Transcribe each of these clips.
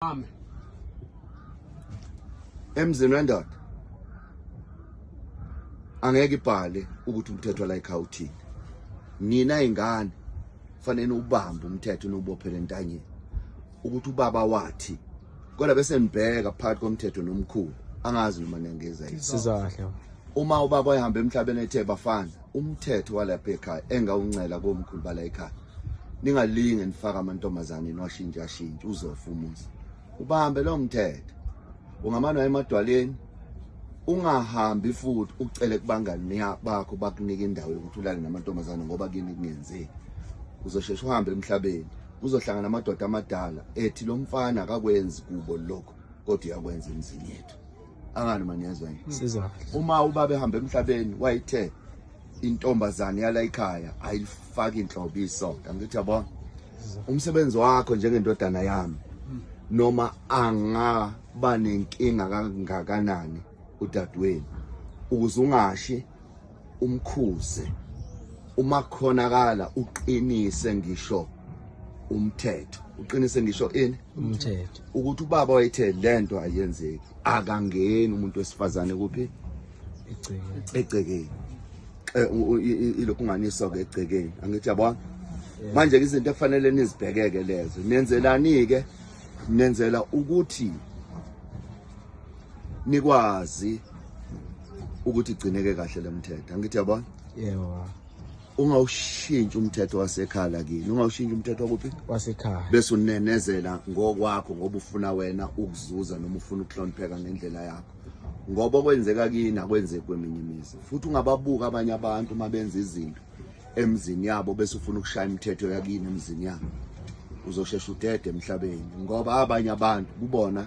Amen. Emzini wendoda angeke ibhale ukuthi umthetho la ekhaya uthini. Nina ingane fanele ubambe umthetho niwubophele entanyeni ukuthi ubaba wathi kodwa bese nibheka phakathi komthetho nomkhulu angazi noma niyangeza yini. Sizwa kahle. Uma ubaba ehamba emhlabeni ethe bafana umthetho walapha ekhaya engawuncela komkhulu bala ekhaya ningalinge nifaka amantombazane niwashintsha shintshe uzofa umuzi ubambe lo mthetho ungamane emadwaleni ungahambi futhi ucele kubangani bakho bakunike indawo yokuthi ulale namantombazane ngoba kini kungenzeki uzosheshe uhambe emhlabeni uzohlangana amadoda amadala ethi lo mfana akakwenzi kubo lokho kodwa uyakwenza emzini yethu angani maniyezwa yini Sizwa. Uma ubaba ehamba emhlabeni wayithe intombazane yala ekhaya ayifaki inhlobo isonto angithi yabona umsebenzi wakho njengendodana yami noma angaba nenkinga kangakanani udadewenu ukuze ungashi umkhuze uma khonakala uqinise ngisho umthetho uqinise ngisho ini umthetho ukuthi ubaba wayethe lento ayenzeki akangeni umuntu wesifazane kuphi egcekeni eh, ilokhu unganiswa ke egcekeni angithi yabona manje ke izinto ekufanele nizibhekeke lezo nenzelani ke nenzela ukuthi nikwazi ukuthi igcineke kahle lemthetho angithi yabona yebo ungawushintshi umthetho wasekhaya lakini ungawushintshi umthetho wakuphi wasekhaya bese unenezela ngokwakho ngoba ufuna wena ukuzuza noma ufuna ukuhlonipheka ngendlela yakho ngoba okwenzeka kini akwenzeki kweminye imizi futhi ungababuka abanye abantu uma benza izinto emzini yabo bese ufuna ukushaya imithetho yakini emzini yabo uzoshesha udede emhlabeni ngoba abanye abantu kubona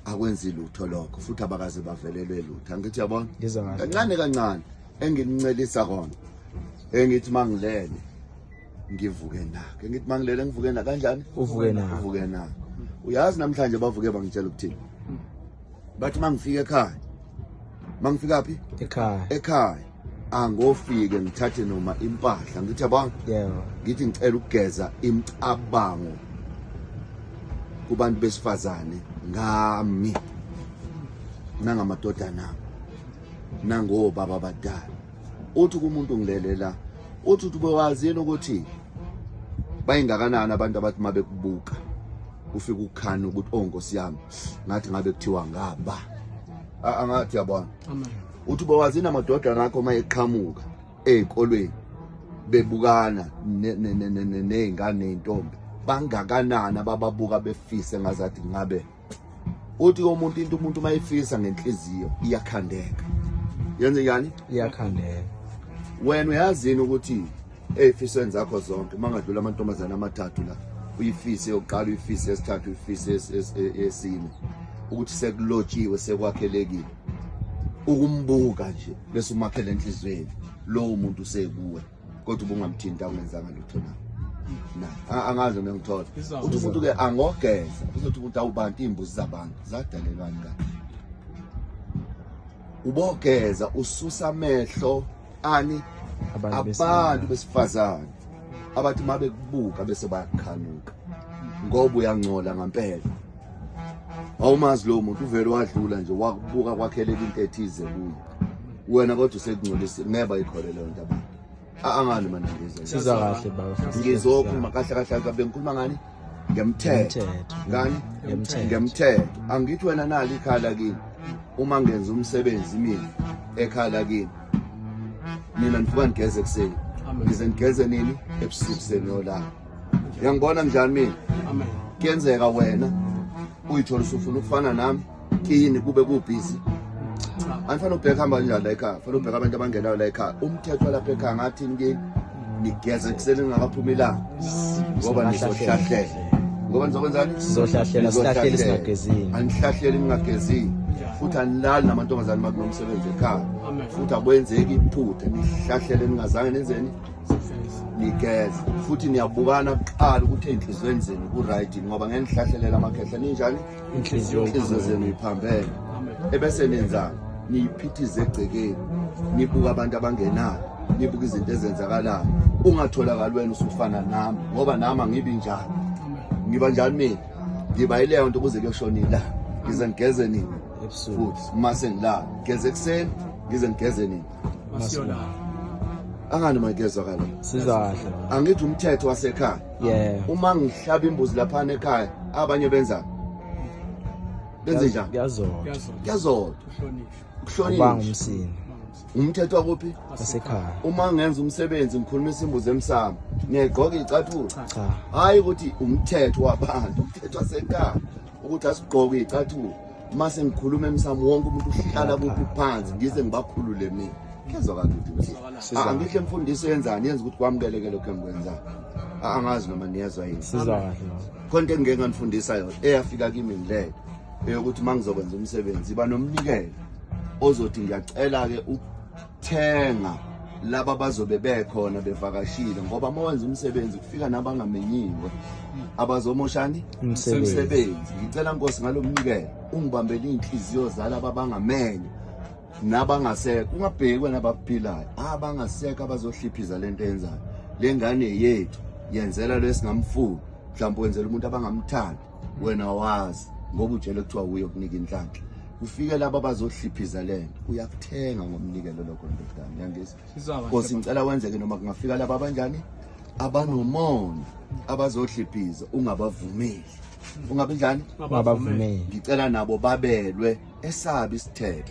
akwenzi lutho lokho futhi abakaze bavelelwe lutho angithi yabona kancane kancane enginincelisa kona engithi mangilele ngivuke nako engithi mangilele ngivuke na kanjani uvuke nako uvuke nako uyazi namhlanje bavuke bangitshela ukuthini bathi mangifika ekhaya mangifika phi ekhaya ekhaya angofike ngithathe noma impahla ngithi yabona yebo ngithi ngicela ukugeza imicabango kubantu besifazane ngami nangamadodana ami nangobaba abadala uthi kumuntu ngilelela uthi uthi ubewazi yini ukuthi bayingakanani abantu abathi uma bekubuka kufika ukukhana ukuthi oh nkosi yami ngathi ngabe kuthiwa ngaba angathi yabona uthi ubewazi yini amadodana akho uma eqhamuka ey'kolweni bebukana ney'ngane ney'ntombi bangakanani abababuka befise ngazathi ngabe uthi umuntu into umuntu uma ifisa ngenhliziyo iyakhandeka yenze njani iyakhandeka wena uyazini ukuthi ey'fisweni zakho zonke uma ngadlula amantombazane amathathu la uyifise yokuqala uyifise yesithathu uyifise yesine ukuthi sekulotshiwe sekwakhelekile ukumbuka nje bese umakhele enhliziyweni lowo muntu usekuwe kodwa ubungamthinta ungenzanga lutho na na angazi noma ngithola uthi umuntu ke angogeza uzothi umuntu awubantu imbuzi zabantu zadalelwani kanti ubogeza ususa amehlo ani abantu besifazane abathi uma bekubuka bese bayakukhanuka ngoba uyangcola ngampela awumazi lowo muntu uvele wadlula nje wakubuka kwakheleka into ethize kuye wena kodwa usekungcolisa ngeke bayikhole leyo nto abantu angani mina ngizwa siza kahle baba ngizokhuluma kahle kahle kabe ngikhuluma ngani ngemthetho ngani ngemthetho angithi wena nali ikhala kini uma ngenza umsebenzi mina ekhala kini nina nivuka nigeze ekuseni ngize nigeze nini ebusuku seniyolala uyangibona njani mina kuyenzeka wena uyithola usufuna ukufana nami kini kube kubhizi anifana ubheka hamba kanjani la ekhaya fanele ubheka abantu abangenayo la ekhaya umthetho walapha ekhaya ngathini kini nigeze ekuseni ningakaphumi ilanga ngoba nizohlahlela ngoba nizokwenzani sizohlahlela sihlahlele singagezini anihlahleli ningagezini futhi anilali namantombazane uma kunomsebenzi ekhaya futhi akwenzeki iphutha nihlahlele ningazange nenzeni nigeze futhi niyabukana kuqala ukuthi ey'nhliziyweni zenu ku-right ngoba ngeke nihlahlelela amakhehla ninjani inhliziyo zenu iphambene ebese nenzani niyiphithize egcekeni nibuka abantu abangenayo nibuka izinto ezenzakalayo ungatholakali wena usufana nami ngoba nami angibi njani ngiba njani mina Ngiba yileyo nto kuze kuyoshona ilanga. Ngize ngigeze nini? Ebusuku. Futhi uma sengilala, ngigeze ekuseni, ngize ngigeze nini? Masiyolala. Angani mayigezwa kala. Sizwa kahle baba. Angithi umthetho wasekhaya. Yeah. Uma ngihlaba imbuzi laphana ekhaya, abanye benzani? Benze njani? Kuyazodwa. Kuyazodwa. Kuyazodwa. Kuhlonishwa. Ubanga Kuhlonishwa. umsindo. Umthetho wakuphi? Wasekhaya. Uma ngenza umsebenzi ngikhulumisa imbuzi emsamo, ngiyayigqoka iy'cathulo. Cha. Hayi ukuthi umthetho wabantu, umthetho wasekhaya ukuthi asigqoke iy'cathulo. Uma sengikhuluma emsamo wonke umuntu uhlala kuphi phansi, ngize ngibakhulule mina. Kuyezwakala ukuthi ukuthi Sizwa. angihle imfundiso yenzani yenza ukuthi kwamukeleke lokho engikwenzayo. Angazi noma niyezwa yini. Sizwa kahle baba. Khona into engike nganifundisa yona eyafika kimi ngilele eyokuthi uma ngizokwenza umsebenzi iba nomnikelo ozothi ngiyacela-ke ukuthenga laba bazobe bekhona bevakashile, ngoba uma wenza umsebenzi kufika nabangamenyiwe abazomoshani Umsebenzi. umsebenzi. Ngicela Nkosi ngalo mnikelo ungibambele iy'nhliziyo zalaba abangamenywa nabangasekho, ungabheki wena abaphilayo, abangasekho abazohliphiza lento eyenzayo. Le ngane yethu yenzela lo esingamfuni, mhlawumbe wenzela umuntu abangamthandi, wena wazi ngoba utshele kuthiwa uye kunika inhlanhla. Kufike laba abazohliphiza lento, uyakuthenga ngomnikelo lokho ndodana yangizwa. Sizwa kahle. Nkosi ngicela wenzeke noma kungafika laba abanjani abanomona abazohliphiza, ungabavumeli, ungabi njani Ungabavumeli. Ngicela nabo babelwe esabi isithetho.